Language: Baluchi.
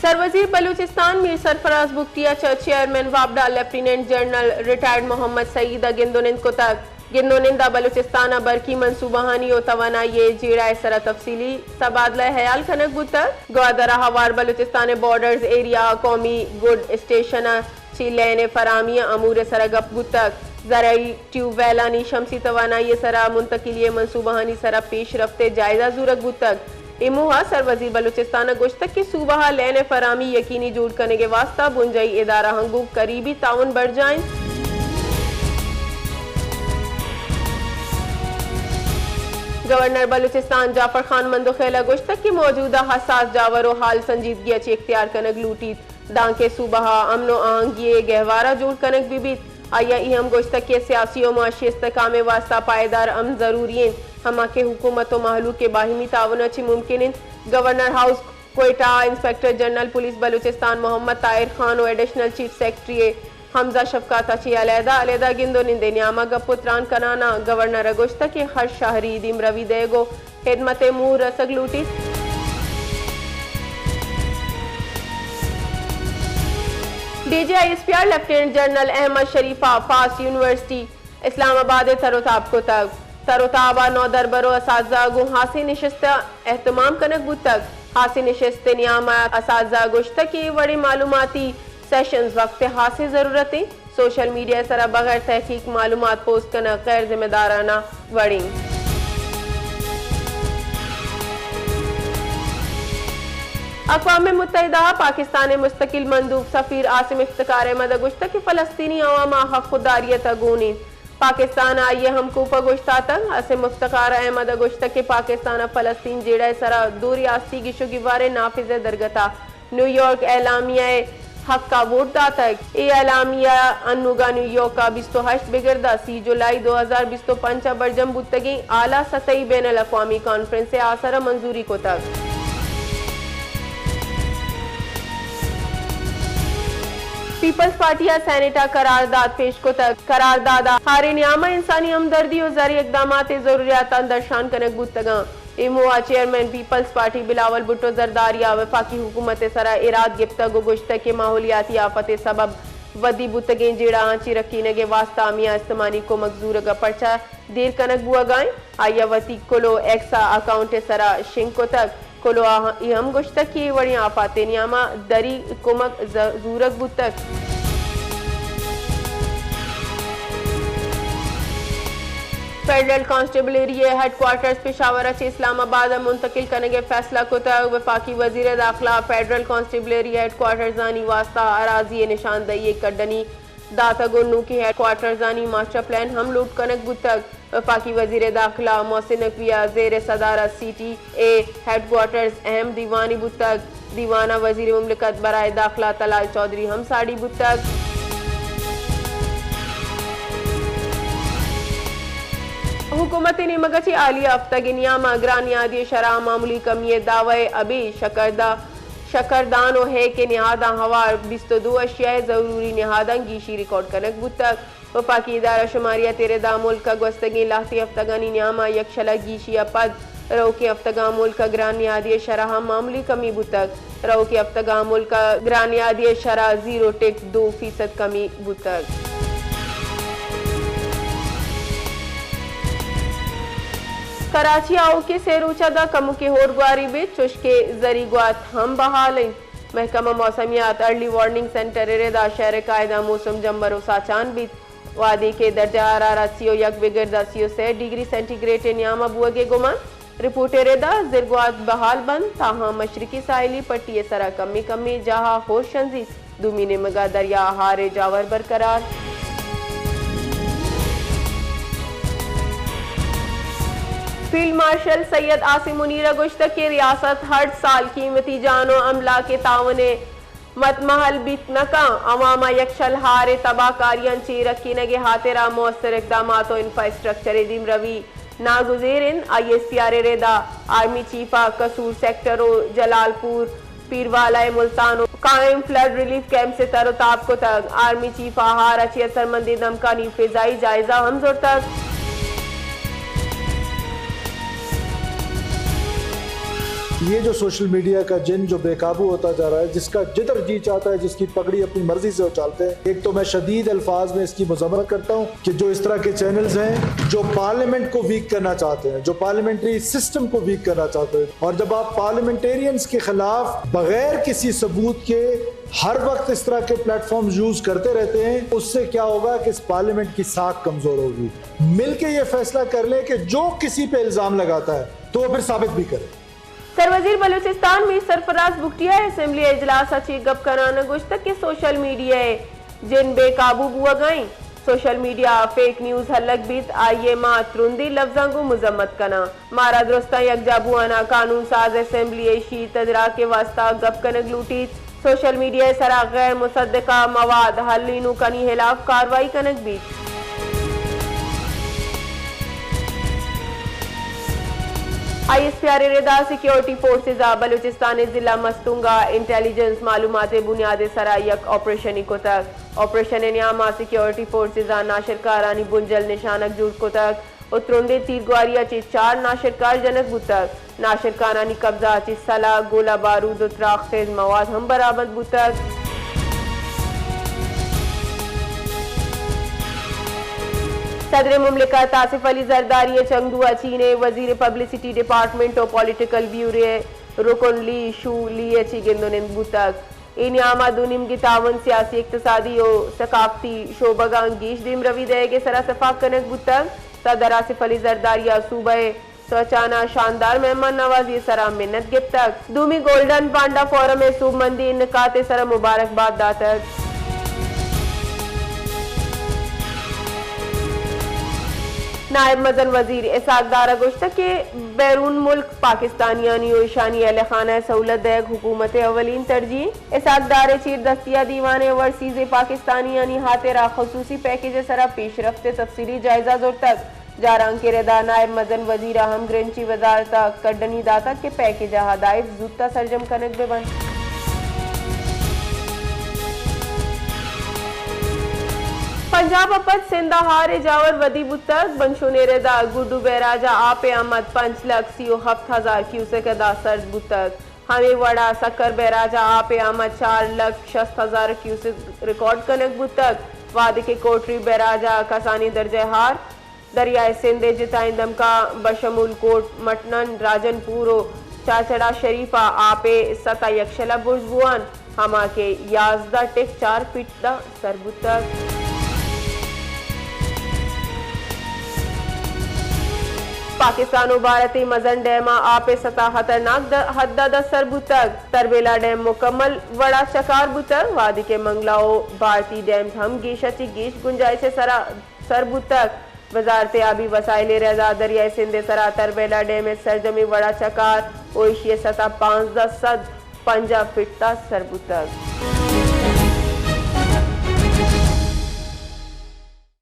سروزیر بلوچستان میر سرفراز بگٹی ءَ چہ چیئرمین وابڈا لیفٹیننٹ جنرل ریٹائرڈ محمد سعید ءَ گند ءُ نند کتگ۔ گند ءُ نند ءَ بلوچستان ءِ برقی منصوبہانی ءُ توانائی ءِ جیڑہ ءِ سرا تفصیلی تبادلہ ہیال کنگ بوتگ۔ گوادر ءَ ہوار بلوچستان ءِ بارڈرز ایریا ءَ قومی گڈ اسٹیشن ءَ چہ لین ءِ فراہمی ءِ امور ءِ سرا گپ بوتگ۔ زرعی ٹیوب ویلانی شمسی توانائی ءِ سرا منتقلی ءِ منصوبہانی سرا پیش رفت ءِ جائزہ زورگ بوتگ۔ اے موہ ءَ سروزیر بلوچستان ءَ گوشتگ کہ صوبہ ءَ لین ءِ فراہمی یقینی جوڑ کنگ ءِ واستہ بنجاہی ادارہاں گوں قریبی تعاون برجاہ انت۔ گورنر بلوچستان جعفر خان مندوخیل ءَ گوشتگ کہ موجودہ حساس جاور ءُ حال سنجیدگی ءَ چہ اختیار کنگ لوٹیت۔ دانکہ صوبہ ءَ امن ءُ آہنگی ءِ گہوارہ جوڑ کنگ بہ بیت۔ آئی ءَ اے ہم گوشتگ کہ سیاسی ءُ معاشی استحکام ءِ واستہ پائیدار امن ضروری انت، ہما کہ حکومت ءُ مہلوک ءِ باہمی تعاون ءَ چہ ممکن انت۔ گورنر ہاؤس کوئٹہ ءَ انسپکٹر جنرل پولیس بلوچستان محمد طاہر خان ءُ ایڈیشنل چیف سیکرٹری حمزہ شفقات ءَ چہ علیحدہ علیحدہ گند ءُ نند ءِ نیام ءَ گپ ءُ تران کنان ءَ گورنر ءَ گوشتگ کہ ہر شہری ءَ دیمروی دئیگ ءُ ہدمت ءِ موہ رسگ لوٹیت۔ D G I S P R lieutenant general Ahmed Sharif ءَ فاسٹ یونیورسٹی اسلام آباد ءَ تر ءُ تاب کتگ۔ تر ءُ تاب ءَ نودربر ءُ اساتذہ ءَ گوں ہاسیں نشست ءِ اہتمام کنگ بوتگ۔ ہاسیں نشست ءِ نیام ءَ اساتذہ ءَ گوشتگ کہ اے وڑیں معلوماتی سیشنز وقت ءِ ہاسیں ضرورت انت۔ سوشل میڈیا ءِ سرا بغیر تحقیق معلومات پوسٹ کنگ غیر ذمہ دارانہ وڑ انت۔ اقوام متحدہ ءَ پاکستان ءِ مستقل مندوب سفیر عاصم افتخار احمد ءَ گوشتگ کہ فلسطینی عوام ءَ حق خودداریت ءَ گون انت۔ پاکستان ءَ آئی ءِ ہمکوپ ءَ گوشتاتگ۔ عاصم افتخار احمد ءَ گوشتگ کہ پاکستان ءَ فلسطین جیڑہ ءِ سرا دو ریاستی گیش ءُ گیوار ءِ نافذ ءِ درگت ءَ نیویارک اعلامیہ ءِ حق ءَ ووٹ داتگ۔ اے اعلامیہ انوگا نیویارک ءَ بیست ءُ ہشت بگر داں سی جولائی دو ہزار بیست ءُ پنچ ءَ برجم بوتگیں اعلیٰ سطحی بین الاقوامی کانفرنس ءِ آسر ءَ منظوری کتگ۔ پیپلز پارٹی ءَ سینیٹ ءَ قرارداد پیش کتگ۔ قرارداد ءَ ہاریں نیام ءَ انسانی ہمدردی ءُ زرعی اقدامات ءِ ضروریاتاں درشان کنگ بوتگاں۔ اے موہ ءَ چیئرمین پیپلز پارٹی بلاول بھٹو زرداری ءَ وفاقی حکومت ءِ سرا ایراد گپتگ ءُ گوشتگ کہ ماحولیاتی آفت ءِ سبب ودی بوتگیں جیڑہاں چہ رکینگ ءِ واستہ میان استمانی کمک زورگ ءَ پرچا دیر کنگ بوہگا انت۔ آئی ءَ وتی کلوہ ایکس ءِ اکاؤنٹ ءِ سرا شنگ کتگ۔ کلوہ ءَ اے ہم گوشتگ کہ اے وڑیں آفات ءِ نیام ءَ دری کمک ز-، زورگ بوتگ۔ فیڈرل کانسٹیبلری ءِ ہیڈ کوارٹرز پشاور ءَ چہ اسلام آباد ءَ منتقل کنگ ءِ فیصلہ کتگ۔ وفاقی وزیر داخلہ ءَ فیڈرل کانسٹیبلری ہیڈ کوارٹرزانی واستہ اراضی ءِ نشاندہی ءِ کڈنی داتگ ءُ نوکیں ہیڈ کوارٹرزانی ماسٹر پلان ہم لوٹ کنگ بوتگ۔ وفاقی وزیر داخلہ محسن نقوی ءِ زیر صدارت C T A headquarters اہم دیوانے بوتگ۔ دیوان ءَ وزیر مملکت برائے داخلہ طلال چوہدری ہم ساڑی بوتگ۔ حکومت ءِ نیمگ ءَ چہ حالیہ ہفتگ ءِ نیام ءَ گران نیادی ءِ شرح ءَ معمولی کمی ءِ دعوی ءَ ابید شکردہ شکردان ءُ ہیک ءِ نہاداں ہوار بیست ءُ دو اشیاء ءِ ضروری نہاداں گیشی ریکارڈ کنگ بوتگ۔ وفاقی ادارہ شماریات ءِ ردا ملک ءَ گوستگیں لہتیں ہفتگانی نیام ءَ یکشل ءِ گیشی ءَ پد رؤکیں ہفتگاں ملک ءَ گران نیادی ءِ شرح ءَ معمولی کمی بوتگ۔ رؤکیں ہفتگاں ملک ءَ گران نیادی ءِ شرح زیرو ٹک دو فیصد کمی بوتگ۔ کراچی ءَ آؤکیں سے روچ ءَ داں کمکے ہور گواری بیت، چوشکہ زری گوات ہم بحال انت۔ محکمہ موسمیات ارلی وارننگ سینٹر ءِ ردا شہر ءِ کاہداں موسم جمبر ءُ ساچان بیت، وہدے کہ درجہ حرارت سی ءُ یک بگر داں سی ءُ سے ڈگری سینٹی گریڈ ءِ نیام ءَ بوہگ ءِ گمان۔ رپورٹ ءِ ردا زرگوات بحال بنت، تاہاں مشرقی ساحلی پٹی ءِ سرا کمے کمے جاہ ءَ ہور شنزیت۔ دومی نیمگ ءَ دریا ءِ ہار ءِ جاور برقرار۔ فیلڈ مارشل سید عاصم منیر ءَ گوشتگ کہ ریاست ہر سال قیمتی جان ءُ املاک ءِ تاوان ءِ مدمہل بیت نہ کن، عوام ءَ یکشل ہار ءِ تباہ کاریاں چہ رکینگ ءِ ہاترا مؤثر اقدامات ءُ انفراسٹرکچر ءِ دیمروی ناگزیر انت۔ آئی ایس پی آر ءِ ردا آرمی چیف ءَ قصور سیکٹر ءُ جلال پور، پیروالا ءِ ملتان ءُ قائم فلڈ ریلیف کیمپس ءِ تر ءُ تاب کتگ۔ آرمی چیف ءَ ہار ءَ چہ اثرمندیں دمکانی فضائی جائزہ ہم زرتگ۔ یہ جو سوشل میڈیا کا جن جو بے قابو ہوتا جا رہا ہے، جس کا جدھر جی چاہتا ہے، جس کی پگڑی اپنی مرضی سے اچالتے ہیں، ایک تو میں شدید الفاظ میں اس کی مذمت کرتا ہوں کہ جو اس طرح کے چینلز ہیں جو پارلیمنٹ کو ویک کرنا چاہتے ہیں، جو پارلیمنٹری سسٹم کو ویک کرنا چاہتے ہیں، اور جب آپ پارلیمنٹیرینز کے خلاف بغیر کسی ثبوت کے ہر وقت اس طرح کے پلیٹ فارمز یوز کرتے رہتے ہیں، اس سے کیا ہوگا کہ اس پارلیمنٹ کی ساکھ کمزور ہوگی۔ مل کے یہ فیصلہ کر لیں کہ جو کسی پہ الزام لگاتا ہے تو وہ پھر ثابت بھی کرے۔ سروزیر بلوچستان میر سرفراز بگٹی ء اسمبلی ء اجلاس ء چہ گپ کنان ء گوشتگ کہ سوشل میڈیا ء جن بے قابو بوگ ء انت، سوشل میڈیا ء فیک نیوز ہلگ بیت، آئی ء ما ترندیں لبزاں گوں مذمت کناں۔ مارا درستاں یکجا بوان ء قانون ساز اسمبلی ء ایشی تدراک ء واستہ گپ کنگ لوٹیت۔ سوشل میڈیا ء سرا غیر مصدقہ مواد ہلینوکانی ہلاف کاروائی کنگ بیت۔ آئی ایس پی آر ء ردا سیکیورٹی فورسز ء بلوچستان ء ضلع مستونگ ء انٹیلیجنس معلومات ء بنیاد ء سرا یک آپریشنے کتگ۔ آپریشن ء نیام ء سیکیورٹی فورسز ء ناشرکارانی بنجل نشانگ جوڑ کتگ۔ و ترندیں تیرگواری ء چہ چار ناشرکار جنگ بوتگ۔ ناشرکارانی قبضہ ء چہ سلاہ، گولہ بارود و تراخ خیز مواد ہم برآمد بوتگ۔ صدر مملکت آصف علی زرداری ء چنگدو ء چین ء وزیر پبلسٹی ڈیپارٹمنٹ و پولیٹیکل بیورو ء رکن لی شو لی ء چہ گند و نند بوتگ۔ اے نیام ء دو نیمگی تعاون، سیاسی، اقتصادی و ثقافتی شعبگاں گیش دیمروی دئیگ ء سرا تفاق کنگ بوتگ۔ صدر آصف علی زرداری ء صوبہ ء سوچان ء شاندار مہمان نوازی ء سرا منت گپتگ۔ دومی گولڈن پانڈا فورم ء سوبمندی انعقاد ء سرا مبارکباد داتگ۔ نائب مزن وزیر اسحاق ڈار ء گوشتگ کہ بیرون ملک پاکستانیانی و ایشانی اہل خانہ ء سہولت دئیگ حکومت ء اولین ترجیح۔ اسحاق ڈار ء چیر دستی ء دیوان ء اوورسیز ء پاکستانیانی ہاترا خصوصی پیکج ء سرا پیشرفت ء تفصیلی جائزہ زرتگ۔ جارانکے ردا نائب مزن وزیر ء ہم گرنچی وزارت ء کڈنی داتگ کہ پیکج ء ہدائف زوت ء سرجم کنگ بہ بنت۔ پنجاب ء پد سندھ ء ہار ء جاور ودی بوتگ۔ بنشون ء ردا گڈو بیراج ء آپ ء آمد پنچ لکھ سی و ہفت ہزار کیوسک ء دا سرد بوتگ۔ ہمے وڑا سکر بیراج ء آپ ء آمد چار لکھ شست ہزار کیوسک ریکارڈ کنگ بوتگ، وہدے کہ کوٹری بیراج ء کسانیں درجہ ہار دریائے سندھ ء جتائیں دمکاں بشمول کوٹ مٹنن، راجن پور و چاچڑا شریف ء آپ ء سطح یکشل ء برز بوان، ہما کہ یازدہ ٹک چار فٹ ء سر بوتگ۔ پاکستان و بھارت ء مزن ڈیم ء آپ ء سطح خطرناک د-، حد ء دست سر بوتگ۔ تربیلا ڈیم مکمل وڑا چکار بوتگ، وہدے کہ منگلا و بھارتی ڈیمز ہم گیش ء چہ گیش گنجائش ء سرا سر بوتگ۔ وزارت آبی وسائل ء ردا دریائے سندھ ء سرا تربیلا ڈیم ء سرجمی وڑا چکار و ایشی ء سطح پانزدہ سد پنجاہ فٹ ء سر بوتگ۔